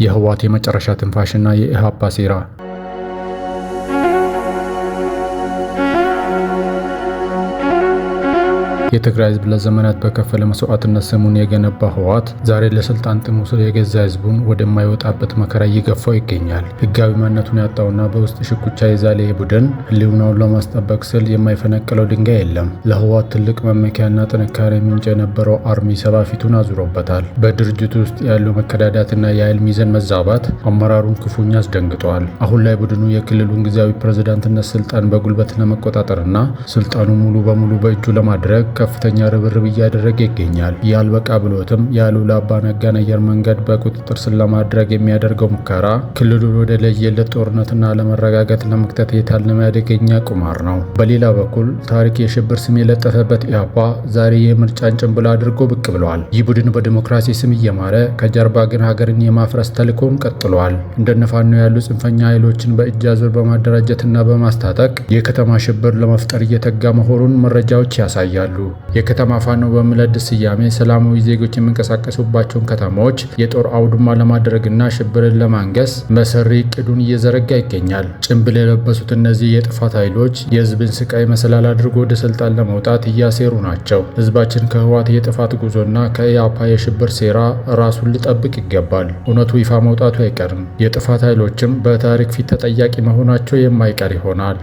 የህወሓት የመጨረሻ ትንፋሽና የኢህአፓ ሴራ። የትግራይ ህዝብ ለዘመናት በከፈለ መስዋዕትነት ስሙን የገነባ ህወሓት ዛሬ ለስልጣን ጥሙ ስል የገዛ ህዝቡን ወደማይወጣበት መከራ እየገፋው ይገኛል። ህጋዊ ማንነቱን ያጣውና በውስጥ ሽኩቻ የዛለ ይህ ቡድን ህልውናውን ለማስጠበቅ ስል የማይፈነቅለው ድንጋይ የለም። ለህወሓት ትልቅ መመኪያና ጥንካሬ ምንጭ የነበረው አርሚ 70 ፊቱን አዙሮበታል። በድርጅቱ ውስጥ ያለው መከዳዳትና የኃይል ሚዛን መዛባት አመራሩን ክፉኛ አስደንግጧል። አሁን ላይ ቡድኑ የክልሉን ጊዜያዊ ፕሬዝዳንትነት ስልጣን በጉልበት ለመቆጣጠርና ስልጣኑ ሙሉ በሙሉ በእጁ ለማድረግ ከፍተኛ ርብርብ እያደረገ ይገኛል። ያልበቃ ብሎትም የአሉላ አባ ነጋን አየር መንገድ በቁጥጥር ስር ለማድረግ የሚያደርገው ሙከራ ክልሉን ወደ ለየለት ጦርነትና አለመረጋጋት ለመክተት የታለመ አደገኛ ቁማር ነው። በሌላ በኩል ታሪክ የሽብር ስም የለጠፈበት ኢህአፓ ዛሬ የምርጫን ጭንብል አድርጎ ብቅ ብሏል። ይህ ቡድን በዲሞክራሲ ስም እየማለ ከጀርባ ግን ሀገርን የማፍረስ ተልዕኮውን ቀጥሏል። እንደነ ፋኖ ያሉ ጽንፈኛ ኃይሎችን በእጅ አዙር በማደራጀትና በማስታጠቅ የከተማ ሽብር ለመፍጠር እየተጋ መሆኑን መረጃዎች ያሳያሉ። የከተማ ፋኖ በሚል አዲስ ስያሜ ሰላማዊ ዜጎች የሚንቀሳቀሱባቸውን ከተሞች የጦር አውድማ ለማድረግና ሽብርን ለማንገስ መሰሪ እቅዱን እየዘረጋ ይገኛል። ጭንብል የለበሱት እነዚህ የጥፋት ኃይሎች የህዝብን ስቃይ መሰላል አድርጎ ወደ ስልጣን ለመውጣት እያሴሩ ናቸው። ህዝባችን ከህወሓት የጥፋት ጉዞና ከኢያፓ የሽብር ሴራ ራሱን ሊጠብቅ ይገባል። እውነቱ ይፋ መውጣቱ አይቀርም። የጥፋት ኃይሎችም በታሪክ ፊት ተጠያቂ መሆናቸው የማይቀር ይሆናል።